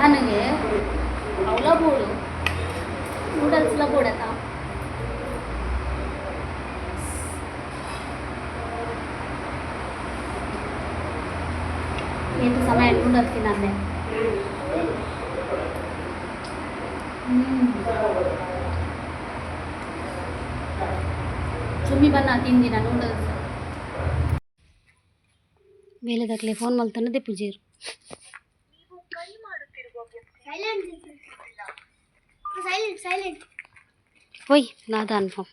ಮಧ್ಯಾಹ್ನಗೆ ಅವಲ ಬೋಡು ನೂಡಲ್ಸ್ಲ ಬೋಡತ್ತ. ಏತು ಸಮಯ ನೂಡಲ್ಸ್ ತಿನ್ನಂದೆ. ಚುಮ್ಮಿ ಬನ್ನ ತಿಂದಿನ ನೂಡಲ್ಸ್. ಬೇಲೆದಕ್ಲೆ ಫೋನ್ ಮಲ್ತನದೆ ಪೂಜೆರು. Silent silent silent. ಹೋಯ್ ನಾದ ಅನ್ಫೋ.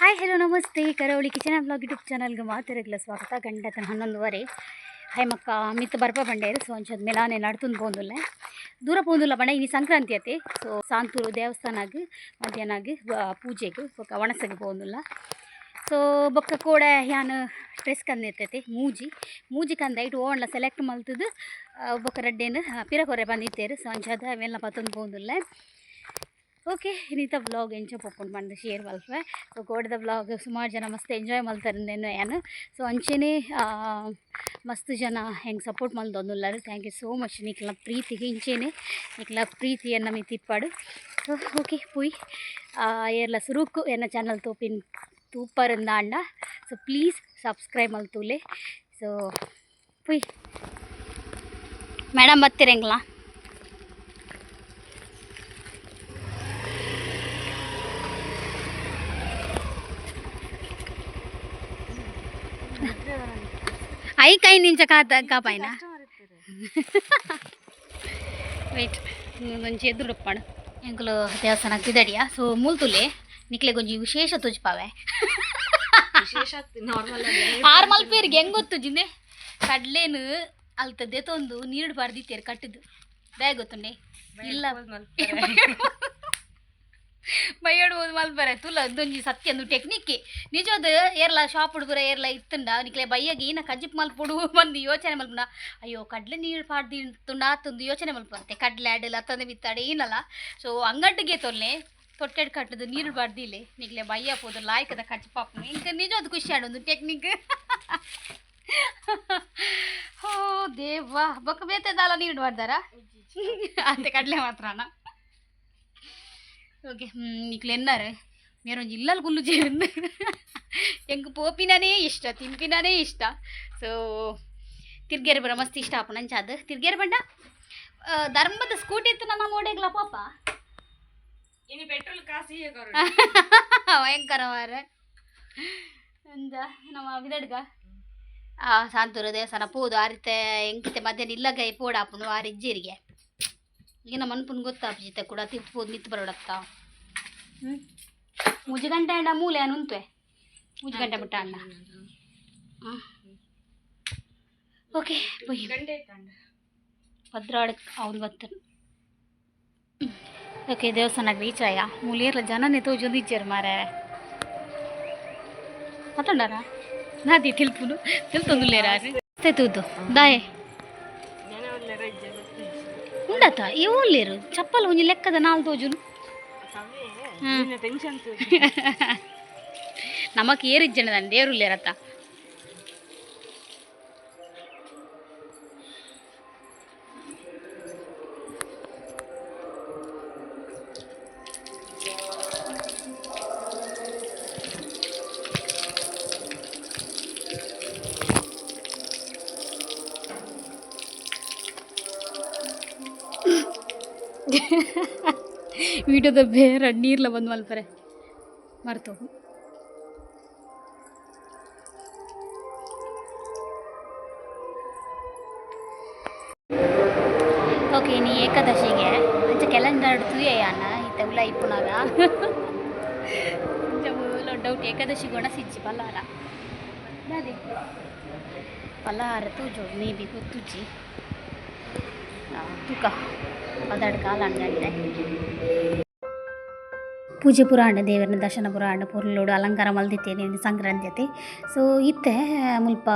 Hi, hello, namaste. ಕರಾವಳಿ kitchen blog YouTube ಚಾನಲ್ಗೆ ಮಾತಿರಗ್ಲ ಸ್ವಾಗತ. ಗಂಟೆ 11:30. ಹಾಯ್ ಮಕ್ಕ ಮಿತ್ ಬರ್ಪ ಬಂಡೇರು. ಸೊ ಅಂಚದ ಮೇಲಾನೆ ನಡ್ತುಂದು ಪೋಂದುಲ್ಲೆ, ದೂರ ಪೋಂದುಲ್ಲ ಬಂಡ. ಇನಿ ಸಂಕ್ರಾಂತಿ ಅತೆ. ಸೊ ಸಾಂತೂರು ದೇವಸ್ಥಾನಾಗ್ ಮಧ್ಯಾಹ್ನಾಗ್ ಪೂಜೆಗ್ ಬೊಕ್ಕ ಒಣಸಗ್ ಪೋಂದುಲ್ಲ. ಸೊ ಬೊಕ್ಕ ಕೋಡೆ ಯಾನ್ ಡ್ರೆಸ್ ಕಂದಿತ್ತೈತೆ ಮೂಜಿ ಮೂಜಿ ಕಂದ ಐಟ್ ಓಣ್ಲ ಸೆಲೆಕ್ಟ್ ಮಲ್ತದು ಬೊಕ್ಕ ರಡ್ಡೇನು ಪಿರ ಕೊರೆ ಬಂದಿತ್ತೇರು. ಸೊ ಅಂಚಾದ ಅವೆಲ್ಲ ಪತ್ತೊಂದು ಪೋಂದುಲ್ಲೆ. ಓಕೆ, ಇನ್ನಿತ ವ್ಲಾಗ್ ಎಂಚ ಪೋಪುಂಡು ಪಂದ್ ಶೇರ್ ಮಲ್ಪುವೆ. ಸೊ ಕೋಡೆದ ವ್ಲಾಗ್ ಸುಮಾರು ಜನ ಮಸ್ತ್ ಎಂಜಾಯ್ ಮಲ್ತಾರಂದೇನು ಯಾನ್. ಸೊ ಅಂಚೆನೆ ಮಸ್ತ್ ಜನ ಹೆಂಗೆ ಸಪೋರ್ಟ್ ಮಲ್ತೊಂದುಲ್ಲಾರು. Thank you so much ನಿಕ್ಲ ಪ್ರೀತಿಗೆ. ಇಂಚೆನೆ ನಿಕ್ಲ ಪ್ರೀತಿಯನ್ನು ಮಿತಿಪ್ಪಾಡು. ಸೊ ಓಕೆ, ಪುಯ್ ಏರ್ಲ ಸುರುಕು ಎನ್ನ ಚಾನಲ್ ತೂಪಿನ್ ತೂಪರಂದಾಂಡ, so please subscribe ಮಲ್ತೂಲೆ. So ಪುಯ್ madam ಬತ್ತಿರಂಗ್ಲಾ. I ಕೈ ನಿಂಚ ಕಾತ ಕಾಪಾಯ್ನ. ವೆಯ್ಟ್, ಒಂಜಿ ಎದುರುಪ್ಪಣ ಎಂಕುಲು ದೇವಸ್ಥಾನ ಪಿದಡಿಯ. ಸೊ ಮೂಲ್ತುಲೆ ನಿಕ್ಲೆಗೊಂಜಿ ವಿಶೇಷ ತೋಜ್ಪಾವೆ. ವಿಶೇಷ ನಾರ್ಮಲ್. ಆರ್ ಮಲ್ಪೇರಿಗೆ ಹೆಂಗ್ ಗೊತ್ತು ಜಿಂದೆ? ಕಡ್ಲೇನು ಅಲ್ತ ದೆತೊಂದು ನೀರು ಬಾರ್ದಿತ್ತೇರು ಕಟ್ಟದು ದಾಯ ಗೊತ್ತುಂಡೆ ಇಲ್ಲ. ಬಯ್ಯಡು ಮಲ್ಪರೆ ತುಲ ಒಂದೊಂಜಿ ಸತ್ಯ ಒಂದು ಟೆಕ್ನಿಕ್ ನಿಜವಾದ. ಏರ್ಲ ಶಾಪ್ ಹುಡುಗರ ಏರ್ಲ ಇತ್ತುಂಡ ನಿಕ್ಲೆ ಬಯ್ಯಗೆ ಈನ ಕಜ್ಜಿಪ್ ಮಲ್ಪೊಡು ಬಂದು ಯೋಚನೆ ಮಲ್ಪುಂಡ. ಅಯ್ಯೋ, ಕಡ್ಲೆ ನೀರು ಪಾಡ್ದಿತ್ತುಂಡ ಆತೊಂದು ಯೋಚನೆ ಮಲ್ಪಂತೆ. ಕಡ್ಲೆ ಅಡಲ ಅತ್ತಂದೆ ಬಿತ್ತಾಡೆ ಏನಲ್ಲ. ಸೊ ಅಂಗಡ್ಡಿಗೆ ತೊಲ್ನೆ ತೊಟ್ಟೆಡ್ ಕಟ್ಟದು ನೀರು ಬಾರ್ದಿಲ್ಲ ನಿಕ್ಲೆ ಬಯ್ಯ ಪೋದು ಲಾಯ್ಕದ ಕಜ್ಜಿಪಾಪು. ಇಂಕ ನಿಜವಾದ ಖುಷಿ ಆಡೊಂದು ಟೆಕ್ನಿಕ್. ಹೋ ದೇವಾ, ಬೊಕ್ಕ ಬೇತೆದಾಲ ನೀರು ಮಾಡ್ದಾರ ಅಂತೆ, ಕಡಲೆ ಮಾತ್ರನಾ? ಓಕೆ, ನಿಕ್ಲು ಎನ್ನಾರು ಮೇರೊಂಜಿ ಇಲ್ಲಲ್ ಕುಲ್ಲು ಜೇರಿಂದು. ಎಂಕ್ ಪೋಪಿನನೇ ಇಷ್ಟ, ತಿನ್ಪಿನನೇ ಇಷ್ಟ. ಸೊ ತಿರ್ಗೇರೆ ಬರ ಮಸ್ತ್ ಇಷ್ಟ ಆಪುಂಡು. ಅಂಚಾದ್ ತಿರ್ಗೇರೆ ಬಂಡ ಧರ್ಮದ ಸ್ಕೂಟಿ ಇತ್ತು ನಮ್ಮ ಮೋಡೆಗ್ಲ ಪಾಪ. ಇನ್ನು ಪೆಟ್ರೋಲ್ ಕಾಸು. ಭಯಂಕರ ಮಾರ್ರೆ. ಅಂಜ ನಮ್ಮ ಬಿದಡ್ಗ ಆ ಸಾಂತೂರು ದೇವಸ್ಥಾನ ಪೋದು ಆರಿತೆ ಎಂಕಿತೆ ಮಧ್ಯಾಹ್ನ ಇಲ್ಲಗ ಪೋಡಾಪುಂಡು ಆರು ಇಜ್ಜೇರಿಗೆ. ಈಗ ನಮ್ಮ ಮನ್ಪುನ್ ಗೊತ್ತಾಪುಜಿತೆ ಕೂಡ ತಿರ್ತು ಪೋದು ಮಿತ್ತು ಬರೋಡತ್ತ. ಹ್ಞೂ 3 ಗಂಟೆ ಅಣ್ಣ ಮೂಲೆ ಉಂತುವೆ 3 ಗಂಟೆ ಬಿಟ್ಟ ಅಣ್ಣ. ಹಾಂ, ಓಕೆ, ಪೊಯ್. ಗಂಟೆ. 12 ಅವ್ನು ಬತ್ತನು. ಓಕೆ, ದೇವಸ್ಥಾನಕ್ಕೆ ರೀಚ್ ಆಯ. ಮೂಲೇರ್ಲ ಜನನೇ ತೋಜೊಂದು ಇಜ್ಜೆರ್ ಮಾರೆ. ಅತ್ತಂಡಾರ ನಾದಿ ತಿಲ್ಪುನು ತಿಲ್ತೊಂದುಲ್ಲೇರ ತೂದು ದಾಯೆ ಉಂಡತ ಇವು ಚಪ್ಪಲ್ ಒಂಜಿ ಲೆಕ್ಕದ ನಾಲ್ ತೋಜುನು. ಟೆನ್ಷನ್. ನಮಕ್ ಏರಿಜ್ಜನದಾನ ದೇವ್ರುಲ್ಲೇರತ್ತ. ವೀಡಿಯೋದ ಬೇರೆ ನೀರ್ಲ ಬಂದು ಮಲ್ಪರೆ ಮರ್ತೋ. ಓಕೆ, ನೀ ಏಕಾದಶಿಗೆ ಅಂಚ ಕ್ಯಾಲೆಂಡರ್ ತೂಯೆ ಅಣ್ಣ ಇತ್ತೆ ಉಲ ಇಪ್ಪುನಾಗ ಡೌಟ್. ಏಕಾದಶಿ ಗುಣ ಸಿಜ್ಜಿ ಪಲ್ಲಾರ ದಾದೆ ಪಲ್ಲಾರ ತೂಜು ಮೇ ಬಿ ಗೊತ್ತುಜ್ಜಿ. ತೂಕ 12 ಕಾಲ ಗಂಟೆ ಪೂಜೆ ಪುರಾಣ ದೇವರನ ದರ್ಶನ ಪುರಾಣ ಪೊರ್ಲುಡು ಅಲಂಕಾರ ಮಲ್ದಿತ್ತೇನೆ ಸಂಕ್ರಾಂತಿ ಅತೆ. ಸೊ ಇತ್ತೆ ಮುಲ್ಪ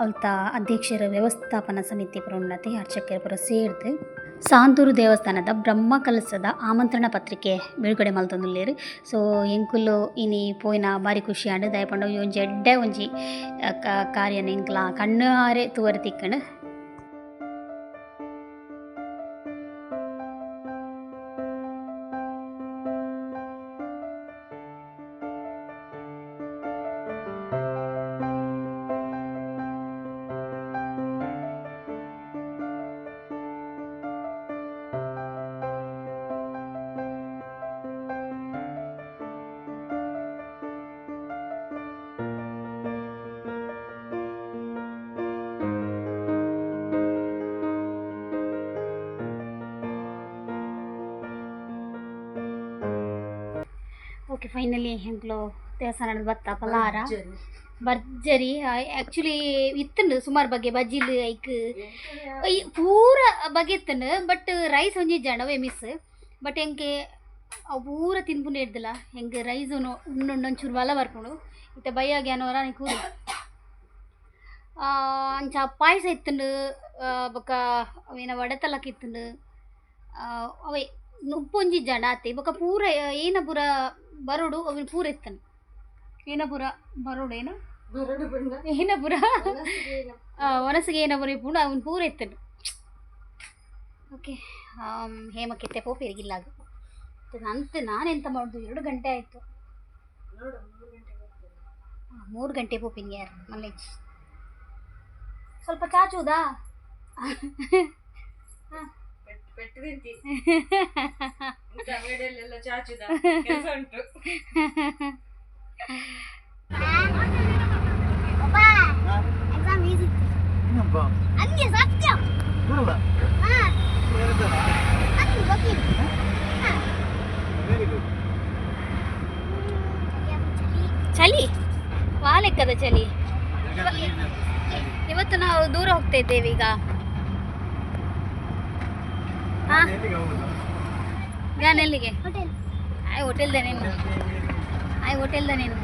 ಅಲ್ತ ಅಧ್ಯಕ್ಷರ ವ್ಯವಸ್ಥಾಪನಾ ಸಮಿತಿ ಪುರ ಉನ್ನತಿ ಅರ್ಚಕರ ಪುರ ಸೇರ್ದು ಸಾಂತೂರು ದೇವಸ್ಥಾನದ ಬ್ರಹ್ಮ ಕಲಸದ ಆಮಂತ್ರಣ ಪತ್ರಿಕೆ ಬಿಡುಗಡೆ ಮಲ್ತೊಂದುಲ್ಲೆರ್. ಸೊ ಎಂಕುಲು ಇನಿ ಪೋಯಿನ ಬಾರಿ ಖುಷಿ ಆಂಡ್. ದಾಯೆ ಪಂಡ ಒಂಜಿ ಎಡ್ಡೆ ಒಂಜಿ ಕಾರ್ಯನ್ ಎಂಕ್ಲ ಕಣ್ಣಾರೆ ತೂವರೆ ತಿಕ್ಕಂಡ್. ಓಕೆ, ಫೈನಲಿ ಎಂಕ್ಲು ದೇವಸ್ಥಾನಡ್ ಬತ್ತ ಪಲಾರ ಭರ್ಜರಿ. ಆ್ಯಕ್ಚುಲಿ ಇತ್ತುಂಡು ಸುಮಾರು ಬಗೆ ಬಜ್ಜಿಲ್, ಐಕ್ ಪೂರ ಬಗೆ ಇತ್ತುಂಡು. ಬಟ್ ರೈಸ್ ಒಂಜಿ ಇಜ್ಜಾಂಡ್, ಅವೇ ಮಿಸ್. ಬಟ್ ಎಂಕೆ ಅವು ಪೂರ ತಿನ್ಪುನ ಹಿಡ್ದಿಲ್ಲ. ಎಂಕ್ ರೈಸ್ ಉಂಡುಂಡು ಒಂಚೂರು ಬಲ ಬರ್ಪುಂಡು. ಇತ್ತೆ ಬಯ್ಯಾಗೆ ಅನೋರ ಕೂರು ಅಂಚ ಪಾಯಸ ಇತ್ತುಂಡು, ಬೊಕ್ಕ ಅವೇನ ವಡೆ ತಲಕ್ ಇತ್ತುಂಡು. ಅವೇ ಉಪ್ಪು ಒಂಜಿ ಇಜ್ಜಾಂಡ್ ಆತೆ. ಬೊಕ್ಕ ಪೂರ ಏನ ಪೂರ ಬರೋಡು ಅವಿನ ಪೂರ ಇತ್ತುಂಡು. ಏನ ಪೂರ ಬರೋಡು ಏನ ಏನ ಪೂರ ಒನಸಿಗೆ ಏನ ಪೂರ ಇಪ್ಪುಂಡು ಅವನು ಪೂರ ಇತ್ತುಂಡು. ಓಕೆ, ಹೇಮಕ್ಕೆತ್ತೆ ಪೋಪೇರಿಗಿಲ್ಲಾಗ ಅಂತ ನಾನು ಎಂತ ಮಾಡೋದು? 2 ಗಂಟೆ ಆಯಿತು. 3 ಗಂಟೆ ಪೋಪಿನ ಯಾರು ಮಲ್ಲೇಜ್ ಸ್ವಲ್ಪ ಚಾಚುವುದಾ? ಪೆಟ್ಟು ತಿಂತಿ. ಇಂಥ ಅಂಗಡಿಯಲ್ಲೆಲ್ಲ ಚಾಚುದ ಕೆಲಸ ಉಂಟು. Exam easy. ಏನಪ್ಪ? ಅಂಗೆ ಸತ್ಯ. ಬರಲ್ಲ. ಹಾಂ, ವಕೀಲ್. Very good. ಚಳಿ ವಾಲೆಕ್ಕದ ಚಳಿ. ಇವತ್ತು ನಾವು ದೂರ ಹೋಗ್ತಾ ಇದ್ದೇವೆ ಈಗ. ಹಾ. ಎಲ್ಲಿಗೆ ಹೋಗುದು? ಗಾನ್ ಎಲ್ಲಿಗೆ? ಆಯ್ ಹೋಟೆಲ್ದ ನೀನು, ಆಯ್ ಹೋಟೆಲ್ದ ನೀನು.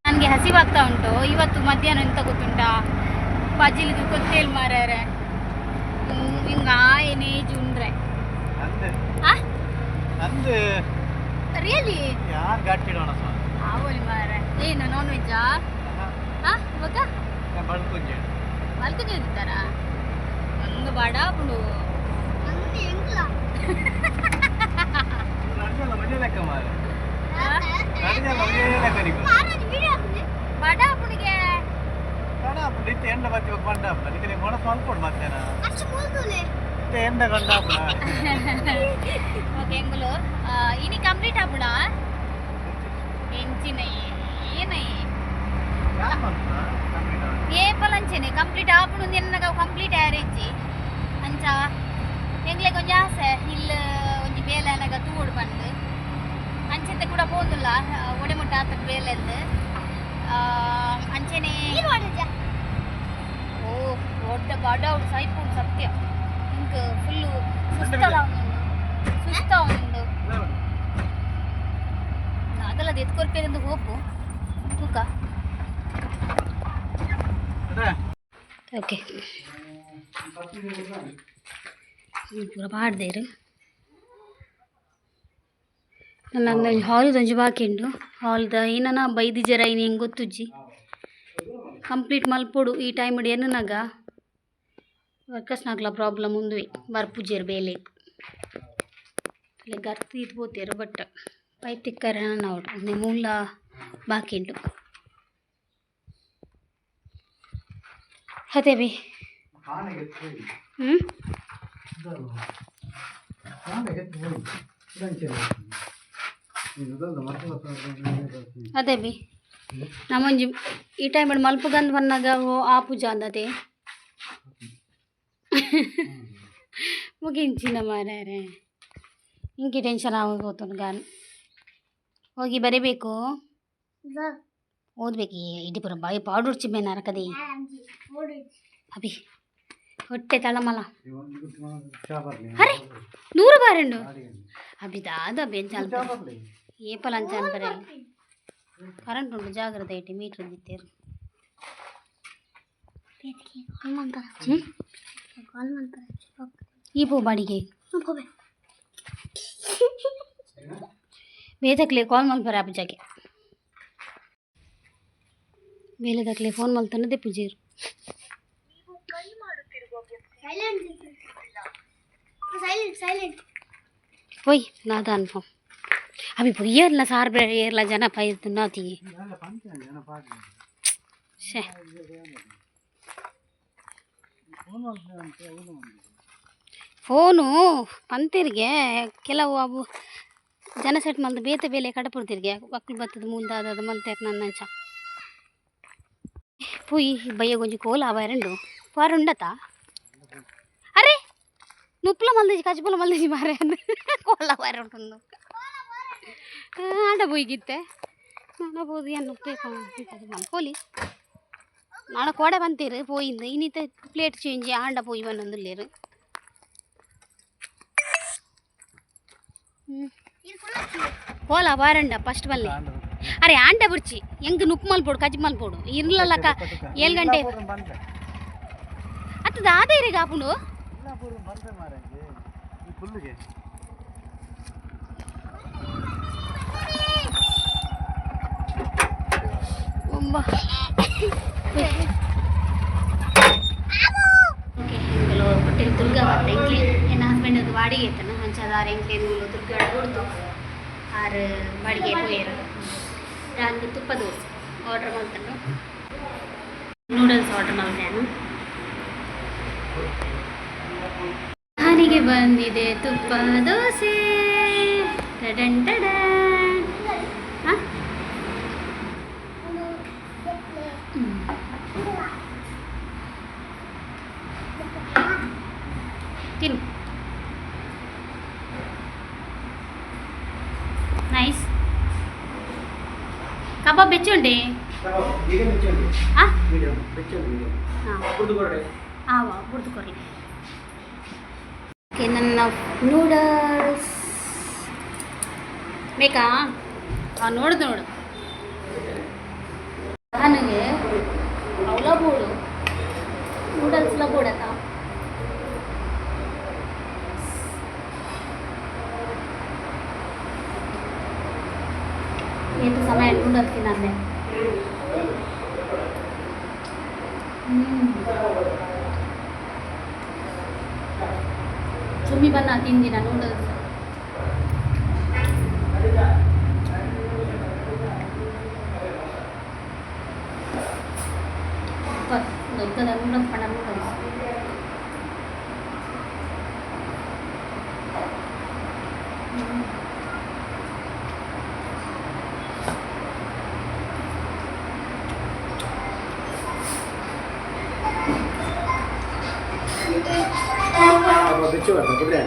ನನಗೆ ಹಸಿವಾಗ್ತಾ ಉಂಟು. ಇವತ್ತು ಮಧ್ಯಾಹ್ನ ಎಂತ ಗೊತ್ತುಂಟಾ? ಪಜಿಲ್ಗೆ ಕೊತ್ತೇಲ್ ಮಾರ್ಯಾರೆ. ಹಿಂಗ ಆಯನೇ ಜುಂಡ್ರೆ. ಅಂದೆ. ಆ. ಅಂದೆ. ರಿಯಲಿ. ಯಾರು ಗಟ್ಟಿಡೋಣ ಸ್ವಾಮಿ. ಆವಲಿ ಮಾರ, ಏನು ನಾನ್ ವೆಜ್ಜಾ? ಹಾ, ಇವಾಗ ಬಳ್ಕೊಂಜೆ. ಮಲ್ಕೊಂದಿದ್ದಾರಾ? ಒಂದು ಬಡ ಬಿಡು. ನಡ್ದಲ್ಲ ಒಂದೇ ಲೆಕ್ಕ ಮಾರೆ, ನಡ್ದಲ್ಲ ಒಂದೇ ಲೆಕ್ಕ ನೀವು. ಬಡ ಬುಡಿಗೆ. ಕಣ ಇತ್ತೆ ಎಂಡ ಬತ್ತಿ ಬಂಡಾಪುನ ಇದಕ್ಕೆ ಮೊಣಸ್ ಮಲ್ಕೊಡು ಮಧ್ಯಾಹ್ನ ಇತ್ತೆ ಎಂಡ ಕಂಡಾಪುನ. ಓಕೆ, ಎಂಗುಲು ಇನಿ ಕಂಪ್ಲೀಟ್ ಆಪುಡ ಎಂಚಿನ ಏನೈ? ಯಾರು ಮಲ್ಪುನ ಕಂಪ್ಲೀಟ್? ಏಪಲಂಚೆನೆ ಕಂಪ್ಲೀಟ್ ಆಪುಂಡು ಎನ್ನಗ ಕಂಪ್ಲೀಟ್ ಆರೇಜಿ. ಅಂಚ ಎಂಗ್ಲೆಗ್ ಒಂಜಿ ಆಸೆ ಇಲ್ಲ, ಒಂಜಿ ಬೇಲೆ ಅನಗ ತೂವೊಡು ಪಂದ್. ಅಂಚೆತೆ ಕೂಡ ಪೋಂದುಲ್ಲ, ಒಡೆ ಮುಟ್ಟ ಆತನ ಬೇಲೆಂದು ಅಂಚೆನೆ. ಓ ದೊಡ್ಡ ಬಡ ಉಂಡು, ಸೈಪುಂಡು ಸತ್ಯ. ಇಂಕ್ ಫುಲ್ಲು ಸುಸ್ತಲ ಉಂಡು, ಸುಸ್ತ ಉಂಡು. ಅದಲ್ಲ ಎತ್ಕೊರ್ಪೇರೆಂದು ಹೋಪು ತೂಕ. ಅದೇ. ಓಕೆ, ಪೂರ ಪಾಡ್ದೇರು. ನನ್ನ ಹಾಲ್ದ ಒಂಜಿ ಬಾಕಿ ಉಂಡು. ಹಾಲ್ದ ಏನನ ಬೈದಿಜರ ಇನಿ ಹೆಂಗೆ ಗೊತ್ತುಜ್ಜಿ. ಕಂಪ್ಲೀಟ್ ಮಲ್ಪೊಡು ಈ ಟೈಮ್ ಎನ್ನನಾಗ ವರ್ಕರ್ಸ್ನಾಗ್ಲ ಪ್ರಾಬ್ಲಮ್ ಉಂದುವೆ, ಬರ್ಪುಜೆರ್ ಬೇಲೆ ಗರ್ತಿ ಇದು ಪೋತೇರು. ಬಟ್ ಪೈಪ್ ತಿಕ್ಕರೆ ಅವಡು ಒಂದೇ ಮೂಲ ಬಾಕಿ ಉಂಟು. ಅದೇ ಬಿ. ಹ್ಞೂ. ಅದೇ ಬಿ, ನಮ್ಮೊಂಜಿ ಈ ಟೈಮ್ ಮಲ್ಪುಗಂದು ಬನ್ನಾಗ ಓ ಆ ಪೂಜಾ ಅಂದತೆ ಮುಗಿಂಚಿನ ಮಾರ್ಯಾರೆ. ಇಂಕಿ ಟೆನ್ಷನ್ ಆಗೋದು. ಗಾನ್ ಹೋಗಿ ಬರೀಬೇಕು, ಓದ್ಬೇಕು. ಇಡೀ ಪೂರ ಬಾಯಿ ಪಾಡುಡ್ಚಿ ಮೇನ ಅರಕದಿ. ಅಭಿ ಹೊಟ್ಟೆ ತಳಮಲ. ಅರೆ, 100 ಬಾರಂಡು ಅಭಿ ದಾದ ಬೆಂಚ ಏಪಲ ಅಂಚ ಅನ್ಪರೆ. ಕರೆಂಟ್ ಉಂಟು, ಜಾಗ್ರತೆ ಇಟ್ಟು ಮೀಟ್ರ್ ದಿತ್ತೇರು. ಹ್ಞೂ. ಈ ಪೋ ಬಾಡಿಗೆ ಬೇತಕ್ಲೆ ಕಾಲ್ ಮಲ್ಪರ ಅಪ್ಪಜಾಗೆ ಬೇಲೆದಕ್ಲೆ ಫೋನ್ ಮಲ್ತನದೆ ಪೂಜೆರು. ಪೊಯ್ ನಾದ ಅನ್ಫಾಮ್ ಅಭಿ ಪೊಯ್ಯರ್ಲ ಸಾರ್ ಬೇರೆ ಏರ್ಲ ಜನ ಪೈ ನಾತಿ. ಶೇ ಫೋನು ಪಂತಿರ್ಗೆ ಕೆಲವು ಅವು ಜನ ಸೆಟ್ ಮಲ್ದು ಬೇತೆ ಬೇಲೆ ಕಡಪುಡ್ತಿರ್ಗೆ ಮಕ್ಕಳು ಬತ್ತದ ಮುಂದಾದ ಮಲ್ತೆ ನನ್ನಂಚ ಪುಯ್ ಬಯ್ಯ ಗೊಂಜಿ ಕೋಲ ಅವ ಎರಡು ಪಾರುಂಡತ. ಅರೆ ನುಪ್ಪಲ ಮಲ್ದಿಜಿ ಕಚ್ಪುಲ ಮಲ್ದಿಜಿ ಮಾರೆ ಕೋಲ ಬಾರುಂಡು ಆಡ ಬೊಯ್ಗಿತ್ತೆ ನಾನ ಬೋದು ಏನು ಮಲ್ಕೋಲಿ. ನಾಳೆ ಕೋಡೆ ಬಂತೀರು ಪೋಯಿಂದು ಇನ್ನಿತ ಪ್ಲೇಟ್ ಚೇಂಜ್ ಆಂಡ ಪೋಯಿ ಬಂದೊಂದುಲ್ಲೇರು. ಕೋಲ ಬಾರಂಡ ಫಸ್ಟ್ ಬಲ್ಲೆ. ಅರೆ ಆಂಡ ಬುರ್ಚಿ ಹೆಂಗ್ ನುಪ್ಪು ಮಲ್ಪೋಡು ಕಜ್ಜಿ ಮಲ್ಪೋಡು ಇರ್ಲಕ್ಕ 7 ಗಂಟೆ ಅತ್ತದ ಆದ ಇರಿಗೆ ಆಪುಂಡು. ಫುಲ್ಗೆ. ಒಂಬ ಓಕೆ ಎಂಕಲು ಹೋಟೆಲ್ ದುರ್ಗಾ ಬತ್ತ ಎಂಕ್ಲೆ ಎನ್ನ ಹಸ್ಬೆಂಡ್ ಅದು ಬಾಡಿಗೆ ಇತ್ತನ ಅಂಚಾದ ಆರು ಎಂಕ್ಲೆ ಮೂಲು ದುರ್ಗಾ ಕೊಡ್ತು ಆರು ಬಾಡಿಗೆ ಪೋಯರು. ನಾನು ತುಪ್ಪ ದೋಸೆ ಆರ್ಡರ್ ಮಲ್ತನು, ನೂಡಲ್ಸ್ ಆರ್ಡರ್ ಮಲ್ತೇನು. ನನಗೆ ಬಂದಿದೆ ತುಪ್ಪ ದೋಸೆ. ಟಡನ್ ಟಡನ್. ಹಾಂ. ತಿನ್ನು. ನೈಸ್. ಕಬಾಬ್ ಬೆಚ್ಚುಂಡೆ. ಹಾಂ ಹಾಂ ಆವ ಬುಡ್ದು ಕೊರ್ಲಿ. ಓಕೆ, ನನ್ನ ನೂಡಲ್ಸ್ ಬೇಕಾ? ಹಾಂ, ನೋಡ್ದು ನೋಡು. ನನಗೆ ಅವಲ ಬೋಡು ನೂಡಲ್ಸ್ಲ ಬೋಡತ್ತ. ಏತು ಸಮಯ ನೂಡಲ್ಸ್ ತಿನ್ನಂದೆ. ಚುಮ್ಮಿ ಬನ್ನ ತಿಂದಿನ ನೂಡಲ್ಸ್. ಸೂಪರ್. ದೊಡ್ಡದ ನೂಡಲ್ಸ್ ಪಂಡ ನೂಡಲ್ಸ್.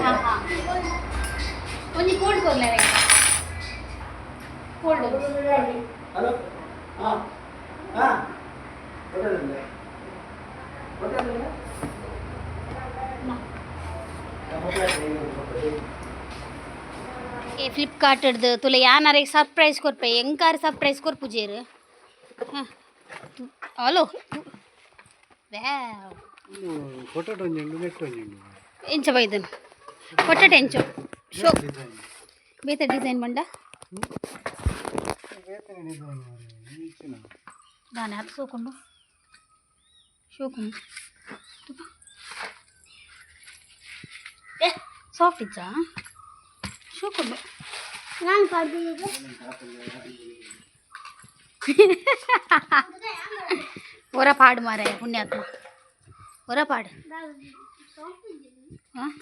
ಹಾಂ ಹಾಂ ಒಂಜಿ ಕೋಲ್ಡ್ ಕೊರ್ಲೆ, ಕೋಲ್ಡ್. ಹಲೋ, ಹಾಂ ಹಾಂ ಹೋಟೆಲ್ ಹೋಟೆಲ್. ಏ ಫ್ಲಿಪ್ಕಾರ್ಟ್ ಹಿಡ್ದು ತುಲೆ ಯಾನಾರಿಗೆ ಸರ್ಪ್ರೈಸ್ ಕೊರ್ಪೆ ಎಂಕಾರು ಸರ್ಪ್ರೈಸ್ ಕೊರ್ಪುಜೇರು. ಹಾಂ, ಹಲೋ, ವ್ಯಾವ್. ಪೊಟೊಟೊ ಒಂಜಿ ನೆಟ್ ಒಂಜಿ. ಎಂಚ ಬೈದನು ಪೊಟೆಟೊ ಎಂಚ ಶೋ. ಡಿಸೈನ್. ಬೇತೆ ಡಿಸೈನ್ ಬಂಡ. ಬೇತೆ ಡಿಸೈನ್ ಇಚ್ಚಿನ. ದಾನೆ ಅದು ಸೋಕೊಂಡು ಶೋಕೊಂಡು ಏ ಸಾಫ್ಟ್ ಇಚ್ಚಾ ಶೋಕೊಂಡು. ನಾನು ಪಡ್ದಿದ್ದೆ. ಹೊರ ಪಾಡು ಮಾರಾಯ, ಪುಣ್ಯಾತ್ಮ, ಹೊರ ಪಾಡು. ಹಾಂ,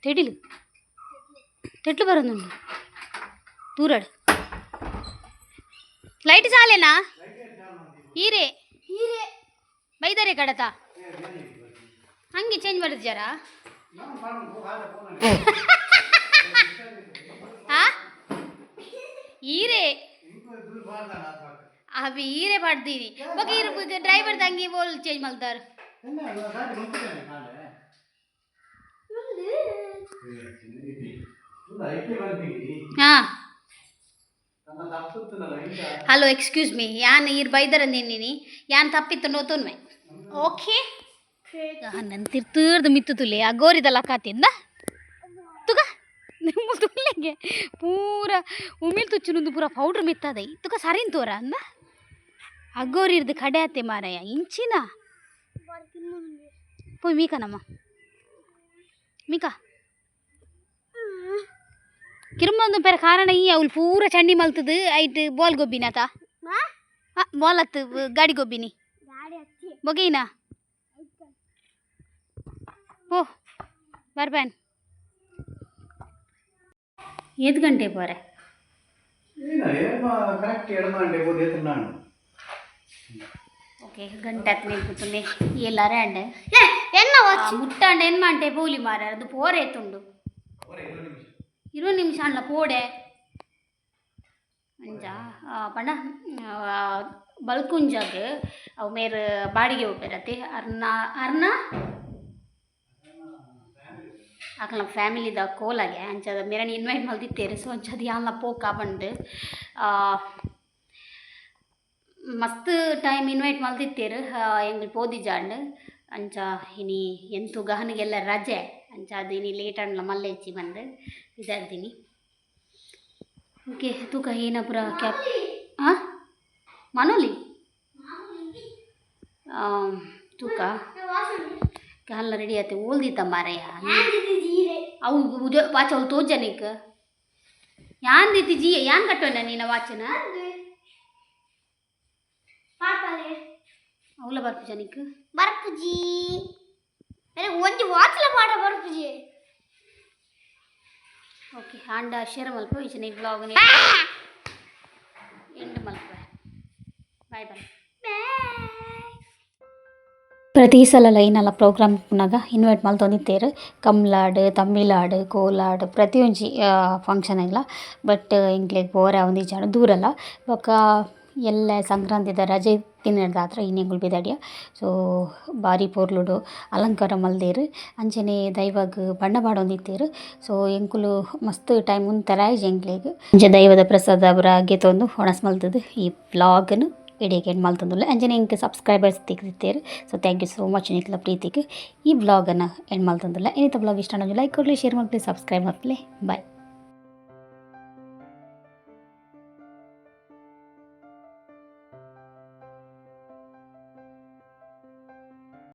ತೆಡಿಲು ತೆಟ್ಲು ಬರೋದುಂಡು ದೂರಡು. ಲೈಟ್ ಚಾಲೇನಾ? ಹೀರೆ ಹೀರೆ ಬೈದರೆ ಕಡತ ಹಂಗೆ ಚೇಂಜ್ ಮಾಡಿದ್ಯಾರಾ? ಹಾ, ಹೀರೆ ಅವಿ ಹೀರೆ ಪಾಡ್ದೀನಿ ಬೊಕ ಈರು ಡ್ರೈವರ್ ದಂಗಿ ಬೋಲ್ ಚೇಂಜ್ ಮಲ್ತಾರು. ಗಾಡಿ ಗೊತ್ತಿದ್ದೇನೆ ಕಾಲೆ ಐಕೆ ಬಂದಿಗಿ. ಹಾಂ. ನನ್ನ ತಪ್ಪುತ್ತಲ್ಲ ಇಂದ. ಹಲೋ, ಎಕ್ಸ್ಕ್ಯೂಸ್ ಮೀ, ಯಾನ್ ಈರ್ ಬೈದರ ನಿನ್ನಿನಿ ಯಾನ್ ತಪ್ಪಿತ್ತು ನೋತುನ್ಮೆ. ಓಕೆ. ನನ್ ತಿರ್ತುರ್ದು ಮಿತ್ತು ತುಲೆ ಆ ಗೋರಿದ ಲಕಾತಿಂದ ತುಗ ನಿಮ್ಮ ತುಲೆಗೆ ಪೂರ ಉಮಿಲ್ ತುಚ್ಚುನುಂದು ಪೂರ ಪೌಡ್ರ್ ಮಿತ್ತದೈ ತುಕ ಸರಿನ್ ತೋರ ಅಂದ. ಅಗೋರಿರ್ದು ಕಡೆ ಆತೆ ಮಾರಾಯ ಇಂಚಿನ. ಪೋಯ್ ಮೀಕನಮ್ಮ ಮೀಕಾ ಕಿರುಮೊಂದು ಪೆರ ಕಾರಣ ಈ ಅವ್ಲು ಪೂರ ಚಂಡಿ ಮಲ್ತದು ಐಟ್ ಬಾಲ್ ಗೊಬ್ಬಿನಾತ. ಬಾಲ್ ಅತ್ತು, ಗಾಡಿ ಗೊಬ್ಬಿನಿ. ಬೊಗೆಯಿನ ಓ ಬರ್ಬ್ಯಾನ್ ಏದು ಗಂಟೆ ಪೋರೆ? ಕರೆಕ್ಟ್ ಎಡಮ ಗಂಟೆ ಹೋದ ನಾನು. ಓಕೆ, ಗಂಟೆ ಹತ್ತು ಕೂತುಂಡೆ ಎಲ್ಲಾರ ಅಂಡೆ. ಎನ್ನ? ಮುಟ್ಟಾಂಡ ಏನ್ ಮಂಟೆ ಪೋಲಿ ಮಾರ ಅದು ಪೋರೆ ತುಂಡು 20 ನಿಮಿಷ ಅಲ್ಲ ಪೋಡೆ ಅಂಚ ಪಂಡ ಬಲ್ಕುಂಜಗ್ ಅವು ಮೇರ್ ಬಾಡಿಗೆ ಹೋಗ್ಬೇರತ್ತೆ. ಅರ್ನ ಅರ್ನ ಅಕಲ್ನ ಫ್ಯಾಮಿಲಿದ ಕೋಲಾಗೆ ಅಂಚದ ಮೇರನ್ ಇನ್ವೈಟ್ ಮಲ್ದಿತ್ತೇರು. ಸೊ ಅಂಚದ ಯಾನ್ಲ ಪೋಕ ಬಂದು ಮಸ್ತ್ ಟೈಮ್ ಇನ್ವೈಟ್ ಮಲ್ದಿತ್ತೇರು, ಎಂಗ್ಲ್ ಪೋದಿಜಾಂಡ್. ಅಂಚ ಇನಿ ಎಂತು ಗಹನಿಗೆಲ್ಲ ರಜೆ. ಅಂಚ ಅದು ಇನಿ ಲೇಟ್ ಆಂಡ್ಲ ಮಲ್ಲೆಚ್ಚಿ ಬಂದು ಇದಾರ್ದಿನಿ. ಓಕೆ, ತೂಕ ಏನ ಪೂರ ಕ್ಯಾಪ್ ಹಾಂ ಮನೋಲಿ ತೂಕ ಗಹನ್ಲ ರೆಡಿ ಆತೆ. ಓಲ್ದಿತ್ತ ಮಾರಯ್ಯ ಅವು ವಾಚ ಅವ್ಲು ತೋಜನಿಕ್ ಯಾನ್ ದಿತ್ತಿ ಜಿ ಯಾನ್ ಕಟ್ಟೋನ ನೀನ ವಾಚನ. ಅವಲ ಬರ್ಪು ಜನಿಕ್. ಬರ್ಪುಜಿ, ಒಂಜಿ ವಾಚ್ಲ ಪಾಠ ಬರ್ಪುಜಿ. ಓಕೆ, ಆಂಡ ಶೇರ್ ಮಲ್ಪ ಇಚನೆ ಬ್ಲಾಗ್ ಎಂಡ್ ಮಲ್ಪ. Bye bye. ಪ್ರತಿ ಸಲ ಲೈನಲ್ಲ ಪ್ರೋಗ್ರಾಮ್ ಪುನಗ ಇನ್ವೈಟ್ ಮಲ್ತೊಂದಿತ್ತೇರು, ಕಮ್ಲಾಡ್, ತಮಿಳಾಡ್, ಕೋಲಾಡ್ ಪ್ರತಿಯೊಂಜಿ ಫಂಕ್ಷನ್ ಇಲ್ಲ. ಬಟ್ ಎಂಕ್ಲೆಗ್ ಪೋರೆ ಆವೊಂದಿಜ್ಜಾಂಡ್, ದೂರಲ್ಲ. ಬೊಕ್ಕ ಎಲ್ಲೆ ಸಂಕ್ರಾಂತಿದ ರಜೆ ತಿನ್ನರ್ದಾತ್ರ ಇನಿ ಎಂಕುಲು ಪಿದಡಿಯ. ಸೊ ಬಾರಿ ಪೊರ್ಲುಡು ಅಲಂಕಾರ ಮಲ್ದೆರ್. ಅಂಚನೆ ದೈವಗ್ ಬಣ್ಣ ಪಾಡೊಂದಿತ್ತೆರ್. ಸೊ ಎಂಕುಲು ಮಸ್ತ್ ಟೈಮ್ ಉಂತರಾಯಿಜಿ ಎಂಕ್ಲೆಗ್. ಅಂಚ ದೈವದ ಪ್ರಸಾದ ಪೂರ ಗೆತೊಂದು ಒಣಸ್ ಮಲ್ತುದು ಈ ವ್ಲಾಗ್ನ್ ಇಡೀ ಎಂಡ್ ಮಲ್ತೊಂದುಲ್ಲೆ. ಅಂಚನೆ ಎಂಕ್ ಸಬ್ಸ್ಕ್ರೈಬರ್ಸ್ ತಿಕ್ದಿತ್ತೆರ್. So thank you so much ನಿಕ್ಲ ಪ್ರೀತಿಗ್. ಈ ವ್ಲಾಗನ್ನು ಎಂಡ್ ಮಲ್ತೊಂದುಲ್ಲೆ. ಇನಿತ ವ್ಲಾಗ್ ಇಷ್ಟ ಆಂಡ ಲೈಕ್ ಕೊರ್ಲೆ, ಶೇರ್ ಮಲ್ಪುಲೆ, ಸಬ್ಸ್ಕ್ರೈಬ್ ಮಲ್ಪುಲೆ. ಬಾಯ್.